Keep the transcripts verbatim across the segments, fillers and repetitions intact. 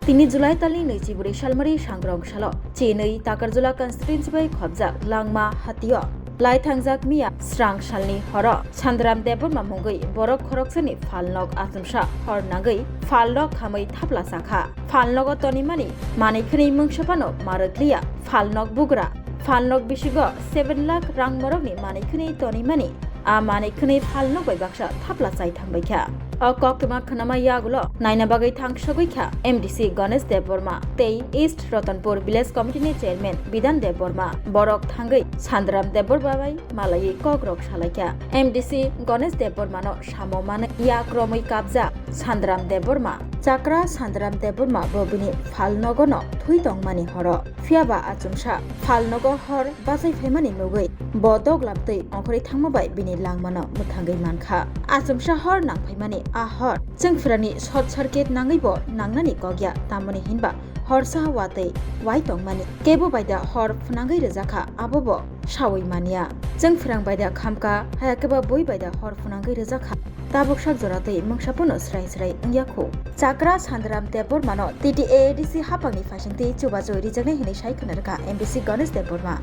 Tini July talni naichibri salmari sangrong salo chinwi Takarjula constituency bai khobjak Langma hatio lai thangjak miya srang salni horo Sandaram Debbarma mungwi borok khoroksani phalnok achomsa hor nangwi phalnok khamwi thapla chakha. Phalnogo tonimani manwi khwnwi mungsa phano marwkliya. Phalnok bugra, phalnok bisingo seven lakh rang morokni manwi khwnwi tonimani. A manwi khwnwi phalnok bai baksa thapla chai thangbaikha. O koktwma khwnama yagulo naina bagwi thangsogwi kha M D C Ganesh Debbarma tei East Ratanpur Village Committee ni Chairman Bidhan Debbarma. Borok thangwi Sandaram Debbarma bai malaiwi kokrok salaikha. M D C Ganesh Debbarma no samo manwi yak romwi kapjak Sandaram Debbarma. Chakra Sandaram Debbarma bo bini phalnogo no thwi tongmani horo. Phiyaba achomsa phalnogo hor bachai phaimani nugwi bo doglam twi ongkhorwi thangma bai bini langmano mwthangwi mankha. Achomsa hor nangphaimani a hor chwngphirani short circuit nangwi bo nangnani kokya, tamoni hinba horsa watwi wai tongmani. Kebo baida hor phwnangwi rwjakha, abo bo sawi manya. Chwngphirang baida khamkha, hayakhe bo bui baida hor phwnangwi rwjakha. Tabuk sak jora twi mungsa phano srai srai wngya kho. Chakra Sandaram Debbarmano T T A A D C haphangni phaisingtwi chubachu rijaknai hinwi sai khna rwkha M D C Ganesh Debbarma.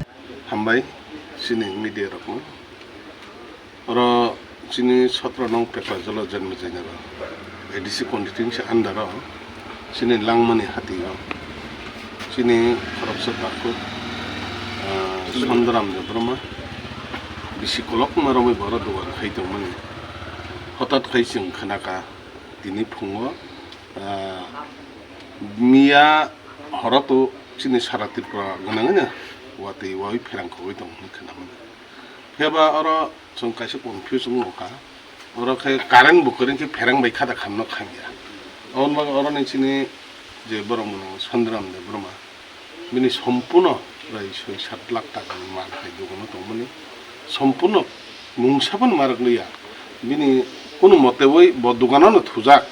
Hambai chini media rokno. Oro chini sotro nong Petrajalo Janmajainaro A D C constituency under o chini Langmani hatio chini khoroksa takhuk, ah, Sondaram Debbarma bisi kolokma romwi bo oro dogan khai tongmani. Hotat khai chwng khnakha tini phungo, ah, miya horo to chini sara Tripura gwnangwino watwi wawi pherang khogwi tong hwnwi khnamani. Phiya ba oro chwng kaisa confuse wng nukha. Oro khe current bo kwrwi khe pherang bai kha da khamno khamya. Aboni bagwi oroni chini je borok mwnang Sondaram Debbarma, bini sompurno prai soi sat lakh takani mal hai dogano tongmani. Sompurno mungsa phano ma rwkliya. Bini kunu motewi bo doganono thujak.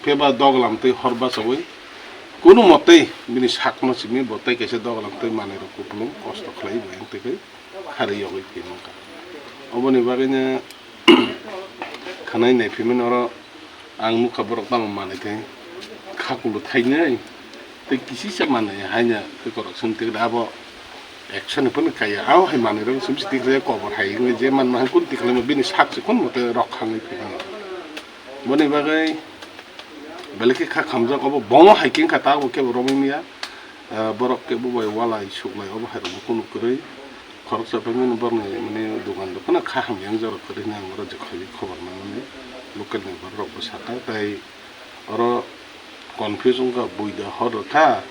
Phiya ba doglam twi hor bachawi kunu motei bini sakno simi bo tei kaisa doglam twi manwi rok kupulung kosto khlai bo yang twi khe kharwi yogwi phi mankha. Oboni bagwino khanai naiphimani oro ang nukha borok tamo manwi thai khakulu thainai tei kisisa manwi haino tei korok song tei abo action phano kaiya. Abo hai manwi rok simi siti khlai kobor hai wngwi je manma hai kun tikhlaima bini sak se kun mote rok khangwi phi mano. Boni bagwi belai khe kha khamjak obo bomo hai khe wngkha ta obo kebo romwi miya. Ah, borok kebo bai walai suklai obo hai rokbo kunu kwrwi. Khoroksa phai mani borokni mani dogan rok phano kha hamya wng jorok kwrwi hwnwi ang oro je khaiwi khobor manmani local ni borok rokbo sakha tei oro confuse wngkha bui da hor rwkha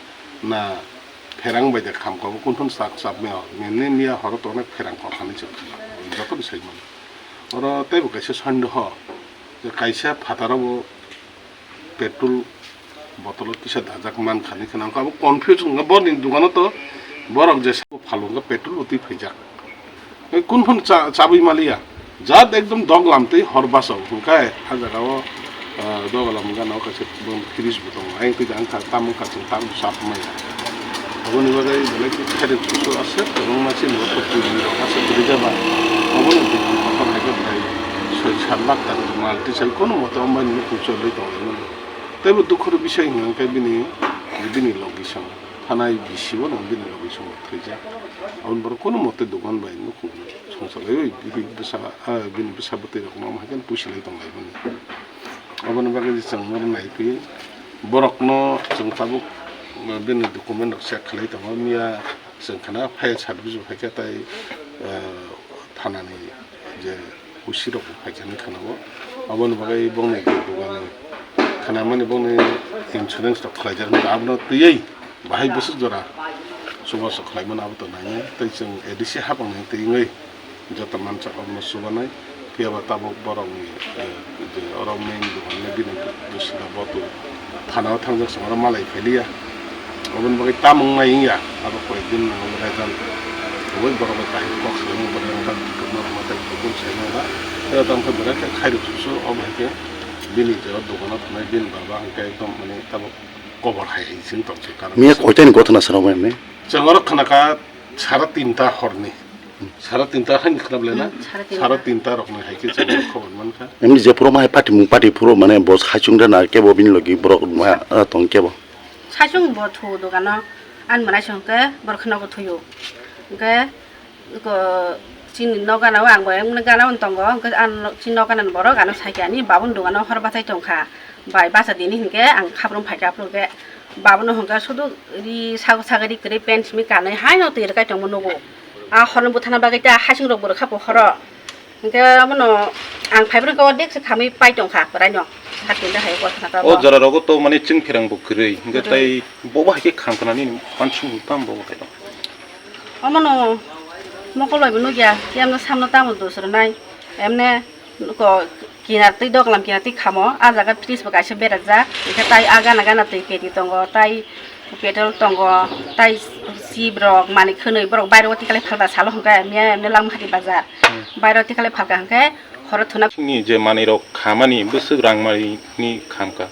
na pherang bai da khamkha bo kunthun sak chapmaya nini miya horo tongnai pherang kok hinwi se joto ni sai mano. Oro teibo kaisa sondeho je kaisa phataro bo petrol botolo kisa dajak mankha hinwi khna wngkha, abo confuse wngkha. Boni dogano to borok je sabo phalwi wngkha, petrol bo twi phaijak. Tei kun phano cha-, chabwi maliya, jat ekdom doglam tei hor bachao hwnkhe, ah, jagao, ah, doglam gana o kaisa fridge bo tongo, ayang twi ang kha, tamo wngkha chwng tamo chap maya. Aboni bagwi belai khe khairok susu aswk kwbangma chini bo twi rok aswk kwrwi jaba. Obono bini kotor hai khe prai soi sat lakh taka mal tisai kono mote ombai nini kuchuk rwi tonglaimani. Teibo dukhor bisai hwnkha khe bini, bini logi song thanai bisi bono bini logi song thwijak. Aboni borok kono mote dogan bai nukhung songchalaiwi bini bwsa, ah, bini bwsa bwtwi rokno omo hai khe pusilai tonglaimani. Aboni bagwi chwng norok naiphai borokno chwng tabuk bini document rok check khlai tongo miya. Chwng khna file service bo phaikha tei, eh, thanani je O C rok bo phaikha hinwi khna-o. Aboni bagwi bongni je dogani khnamani bongni insurance rok khlaijak hinwi abono twiwi bahai bwswk jora chubachu khlaimano abo to nangya. Tei chwng A D C haphangni twi wngwi joto mansak abono chubanai. Phiya ba tabuk borokni, eh, je oro main dogan le bini bwskango bo to thana o thangjak se oro malai phailiya. Oboni bagwi tamung nai wngya, abo koi din nango result. Oboni borok bai kaham kok swlaimu, borok wngkha, borok wngkha, tei kubun saimung ba. Tei tamo khe belai khe khairok susu, obo hai khe bini je o dogano thangnai bini baba hwnkhe ekdom mane tabuk kobor hai hai se wng tong se karon. Miya koitani gotona swnam bai mane? Chwng oro khna kha sara tinta horni. Sara tinta haini khna bwlai na? Hmm, sara tinta. Sara tinta rokni hai khe chwng khobor mankha. Emni je phuru ma hai party mung party phuru mane bo hachung da na kebo bini logi borok ma, ah, tong kebo. Saichung bo thu dogano, ani mwnaisong hwnkhe borok kheno bo thuio. Hwnkhe ko chini nok gana o ang bo emne gana o tongo, hwnkhe ang chini nok gana ni borok ano sai khe ani babuni dogano hor bathai tongkha. Bai bacha dini hwnkhe ang khaprum phaikha, aphuru hwnkhe babono hwnkhe sudu ri sago sago ri kwrwi pant simi kanwi haino twi rwkai tongma nugo. A horno buthana bagwi ta hasing rok bo rwkha po horo. Hwnkhe abono ang phaibrwkha o dekse khamwi pai tongkha kwraino. Hati hwnkhe hai o kothana ta O bo. Jora rogo to mani chwng pherang bo kwrwi. Hwnkhe Kwrwi. Tai bo bo hai khe kham khna nini pansung tam bo bo khe. Omono mokol bai bo nukya, kiyamno samno tamo dos rwnai. Emne ko kinar twi doglam kinar twi khamo, a jaga fridge bo kaisa berajak. Hwnkhe tai a gana gana twi keti tongo, tai petrol tongo, tai chip rok, manwi khwnwi borok bairo o tikalai phalba salo hwnkhe miya emne Langmahati bazar. Hmm. Bairo tikalai phalka hwnkhe horo thuna. Chini je manwi rok khamani bwswk rang manwi ni khamka.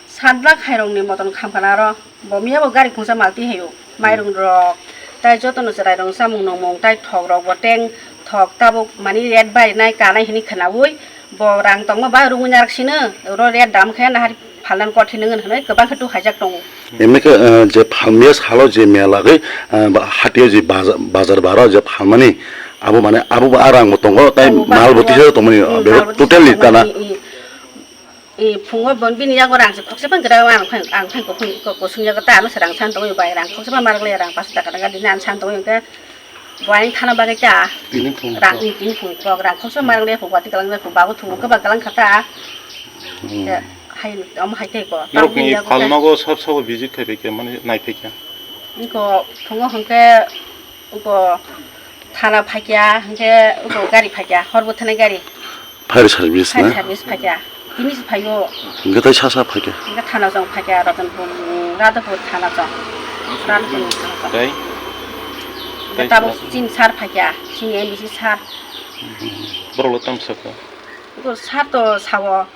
Saat lakh hai rokni moton khamkha na aro. Bo miya bo gari khungsa malti hayo. Mairung rok, tai jotono chwrai rok chamung nungmung, tai thok rok bo teng thok tabuk mani ret bai nai kanai hini khwnaui. Bo rang tongma ba rungwi narak sino, oro ret dam khe nahar phalnani kothin wngwi hwnwi kwbang khe tu haijak tongo. Emni khe, eh, je phalmia salo je mela gwi, eh, ba-, hatio je baza-, bazar baro je phalmani, abo mane abo ba a rang bo tongo, tai Tongo ba mal bo tongo. tisa tongmani, Hmm, bebak mal bo tisa totally tongmani, tana. i, i. I, phungo bon bini yago rang se khoksa phang gra ang phang, ang phang ko phung ko, ko sung yago ta ano se rang san tongwi bai rang khoksa phang mar le rang pas ta ka ga din an san tongwi ke. Bo ayang thana bagwi cha. Tini phung Rang ko. i tini phung ko rang khoksa mar le phung wati kalang le phung babu thung ko ba kalang khata. Hmm. Ke hai om hai te ko. Norok Tam ni ya ko ke. Phalnogo sab sabo visit khai bai ke mane nai phai kha. Ko phungo hon ke ko thana phai kya hon ke ko gari phai kya hor bo thana gari. Fire service Fire na? service phai kya. Tini se phai o. Hingke tai sasa phai khe? Hingke thana jong phai kya Ratanpur, Radhapur thana jong. Radhapur ni thana jong. Tai? Hingke Tai tabo sir. Chin sar phai kya, chini M D C sar. Borok lo tam saka? Uko sar to sao.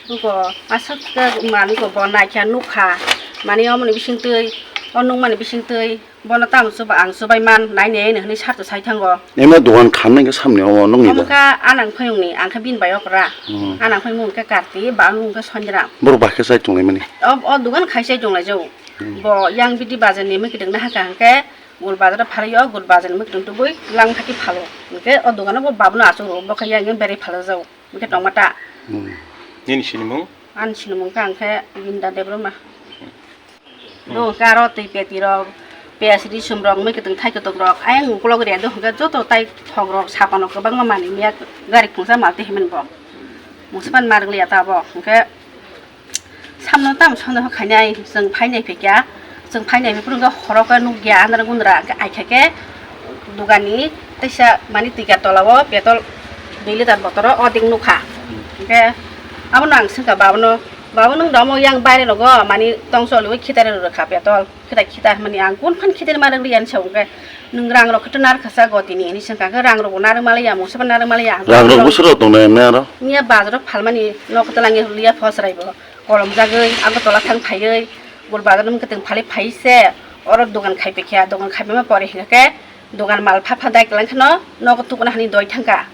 Uko aswk ke mani ko bo naikha nukha. Mani omoni bising twi, o nungmani bising twi. Bono tamo chuba ang chubai man nai nai hinwi sarto sai thango. Ema dogan khamnai khe samni omo nokni da? Omo kha anang phayungni, ang khe bini bai okra. Hmm. Anang phayung khe Karti, ba ang khe Sonjram. Borok bai khe chai tonglaimani? O, o dogan khai chai tonglai jago. Hmm. Bo yang bidi bazar ni mwkhwtwng nahaka hwnkhe gul bazar o phalwi o, gul bazar ni mwkhwtwng tubui lang thaki phalo. Hwnkhe o dogan o bo babuno achuk rwo, bo khe yang yang berai phalajak. Hwnkhe tongma ta. Hmm. Nini sinimung? Ani sinimung khe ang khe Binda Debbarma. Hmm. Do karo twi peti rok, piyaj risum rok, mui kwtwng thai kwtwk rok, ayang ukulok rw do hwnkhe joto tai thok rok sapan rok kwbangma manwi miya gari khungsa mal twi himani bo. Mungsa pan ma rwliya ta bo hwnkhe samno tamo sondeho khainai chwng phainai phikya, chwng phainai phikhe horo khe nukya andra gundra hwnkhe ai khe khe. Dogani teisa mani twika tola o petrol dui litar botoro odek nukha. Hwnkhe abono ang swngkha babono, "Babo, nwng da omo yang baire rogo mani tongcholiui khitari rwkha petrol, khitai khita," hwnmani ang kun phan khitari ma rwliya hinwi sa hwnkhe, "Nwng rang rok khe to narwkha sa gotini," hinwi swngkha, hwnkhe rang rokbo narwk manliya, mungsa bo narwk manliya. Rang rok bwswk rok tongnai emne aro? Miya bazar o phalmani nok twlang ya hwliya phosrai bo. Kolomjagwi Agartala thang phaiwi Golbazar mwkhwtwng phalwi phai se oro dogan khai paikha, dogan khai paima pore hwnkhe dogan mal pha pha dai kwlwng kheno nogo tukuna hani doi thangkha.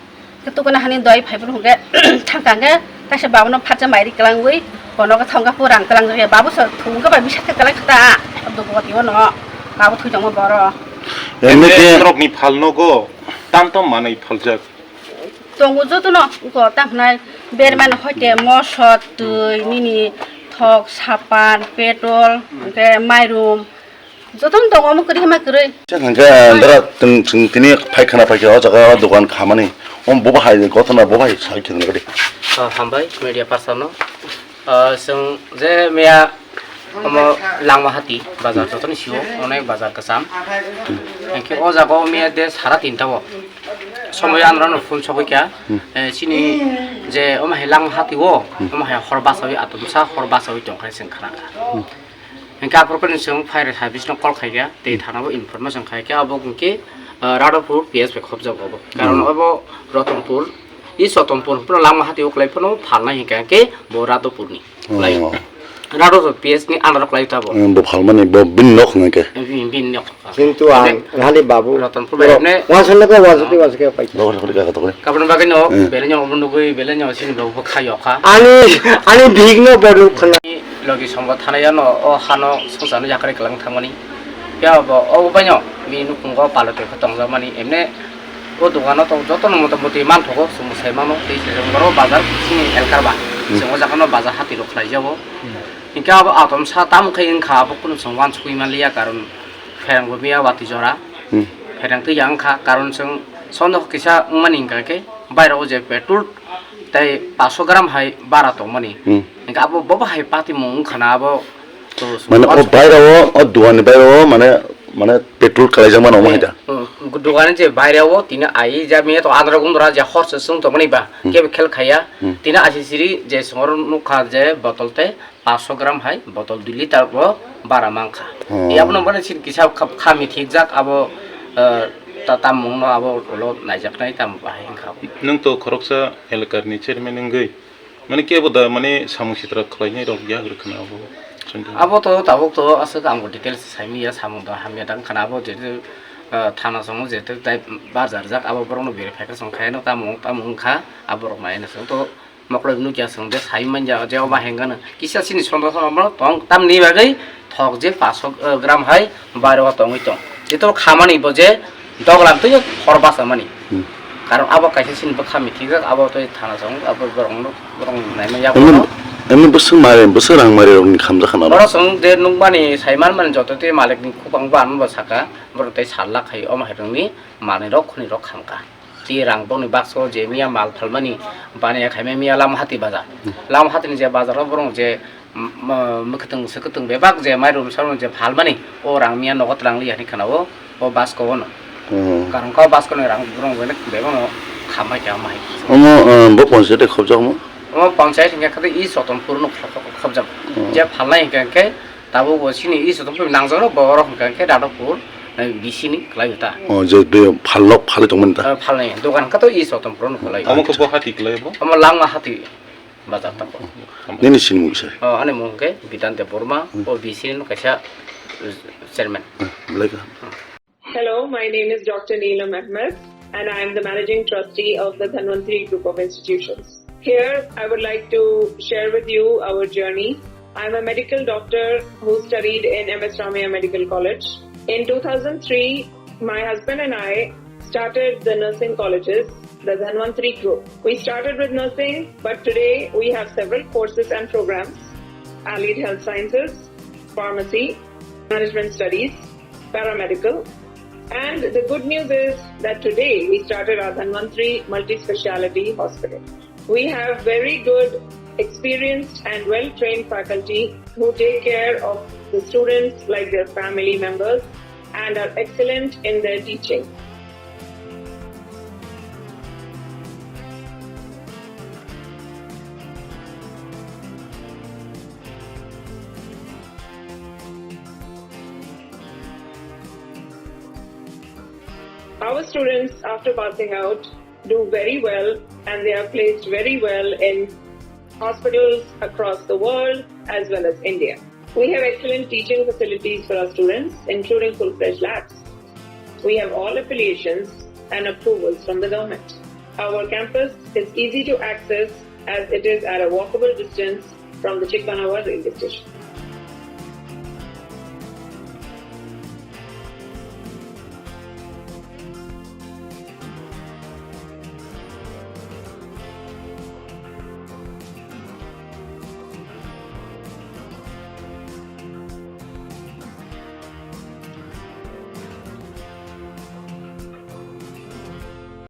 Khe tukuna hani doi phai phuru hwnkhe thangkha hwnkhe kaisa babono phatsa mairi kwlangwi bo nogo thangkha phu rang kwlangjakya. Babu so thwngkhe bai bisa khe kwlai kha ta, o dogan o babu thwi tongma boro. Emne Emne khe norokni phal nogo tam tam manwi phaljak. Tongo jotono, uko tamo hwnai bermani hoite moso, twi, nini thok, sapan, petrol, hwnkhe mairum, jotono tongo omo kwrwi ma kwrwi. Chwng hwnkhe dara chwng, chwng tini phai khwna phaikha o jaga o dogan khamani. Omo bo bahai gotona bo bahai sai khwna gadi. Oh, hambai media person no. Ah, chwng je miya omo Langmahati bazar jotoni sio onek bazar kwcham. Hwnkhe o jaga o miya de sara tinta o somoi androno phone sogwi kha. Hmm. Eh, chini je omo hai Langmahati o, Hmm. omo hai hor basawi atomsa hor basawi tongkha chwng khna kha. Hmm. Hwnkhe aphuru khe chwng fire service no call khaikha, tei Hmm. thana o information khaikha, abo hwnkhe, ah, Radhapur P S bai khopjak obo. Karon Hmm. obo Ratanpur, East Ratanpur, phano Langmahati o kwlai phano phalnai hwnkhe hwnkhe bo Radhapur ni. Lai. Oh. Rado to P S ni under khlai tabo. Hmm, bo phalmani, bo bini nok hwnwi khe. Bini, bini nok. Kintu ang, Ene? Hali babu. Ratanpur bai, ene? Wansana ko, wansana ko, wansana ko, pai. Dok, dok, dok, dok. Kabun bagwi no, Hmm. Bele nyo, nugwi, bele nyo, sini bo, bo khayo kha. Ani, ani bihik no bo nuk khna. Logi songo thanaya no, o hano, songsa no yakari kalang thangmani. Ya bo, o bai nyo, bini nukungo palo twi kha tongjakmani, emne, o dogano to joto no motamoti manthogo, chwng sai mano, tei se jang boro bazar, sini elkar ba. Hmm. Chwng o jaga no bazar hati rok khlai jago. Hmm. Hinkhe abo atom sa tamo khe wngkha, abo kunu chwng uansukgwi manliya, karon pherang bo miya watwi jora. Hmm. Pherang twi ya wngkha, karon chwng sondo kisa wngmani hinkha khe bairok je petrol tei paso gram hai bara tongmani. Hmm. Hinkhe abo bobo hai patimung wngkha na abo to chwng Mane o uansuk- bairao, o duani bairao, mane, mane petrol kalaijak mano omo hai da? Hmm. Duani je bairao tini ai ja miya to andra gundra je horse sung tongmani ba, Hmm. kebo khel khaya. Hmm. Tini asi siri je songor nukha je botol tei paso gram hai botol dui liter bo bara mankha. Oh. Yabono bani sin kisa kha, kha mithikjak abo, eh, ta-, tamungno abo ulo naijaknai tam bahai wngkha. Nwng to khoroksa elkarni chairman wngwi, mane kebo da mane samung sitra khlainai rok ya hwrwkhna abo? Abo to tabuk to aswk ang bo details saimanya, samung da hamya da wngkhana abo je, eh, thana songo je tei barjarjak abo borokno verify khe song khaino tamung tamung wngkha aborok naina song to. Mokloi nukya chwng de sai manya je oba hengano kisa chini sondo sondo tong tamni bagwi thok je paso gram hai baro tongwi tong. Jeto khamani bo je doglam twi hor basa mani. Hmm. Karon abo kaisa chini bwkha mithikjak abo twi thana chwng abo borok borok naima yago. Emni bwswk mari bwswk rang mari rokni khamjak khana. Oro chwng de nukmani saiman mani joto tei malik ni khubang bo ano bo saka borok tei sallak hai omo hai rokni manwi rok khuni rok khamka. Tei rang boni bakso je miya mal phalmani baniya khaimai miya Lamhati bazar. Hmm. Lamhati ni je bazar o borok je, mm, mm, mwkhwtwng swkwtwng bebak je mairum sarung je phalmani o rang miya nogot rang liya hinwi khana o, o basko o no. Hmm. Karon kha o basko ni rang borok bebak no khamai kha mai. Omo, eh, bo panchayat khobjak mo? Omo panchayat hinkhe kha i Sotonpur no khobjak. Hmm. Je phalnai hinkhe Tabuk bo chini East Sotonpur nangjakno bo oro hwnkha khe Dadopur, eh, B C ni kwlai ta. O, je be phalok phalwi tongmani ta? Eh, phalnai dogan kha to East Sotonpur no kwlai. Amo khe bo hati kwlai bo? Omo Langma hati bazar ta bo. Nini sinimung se? Oh, ani mung khe Bidan Debbarma, hmm, o B C ni kaisa, eh, chairman. Hmm, belai kaham. Hello, my name is Doctor Neelam Ahmed, and I am the Managing Trustee of the Dhanvantri Group of Institutions. Here, I would like to share with you our journey. I'm a medical doctor who studied in M S Ramaiah Medical College. In two thousand three, my husband and I started the nursing colleges, the Dhanvantri Group. We started with nursing, but today we have several courses and programs: allied health sciences, pharmacy, management studies, paramedical. And the good news is that today we started our Dhanvantri Multi-Speciality Hospital. We have very good, experienced and well-trained faculty who take care of the students like their family members and are excellent in their teaching. Our students, after passing out, do very well and they are placed very well in hospitals across the world as well as India. We have excellent teaching facilities for our students, including full-fledged labs. We have all affiliations and approvals from the government. Our campus is easy to access as it is at a walkable distance from the Chikbanawa railway station.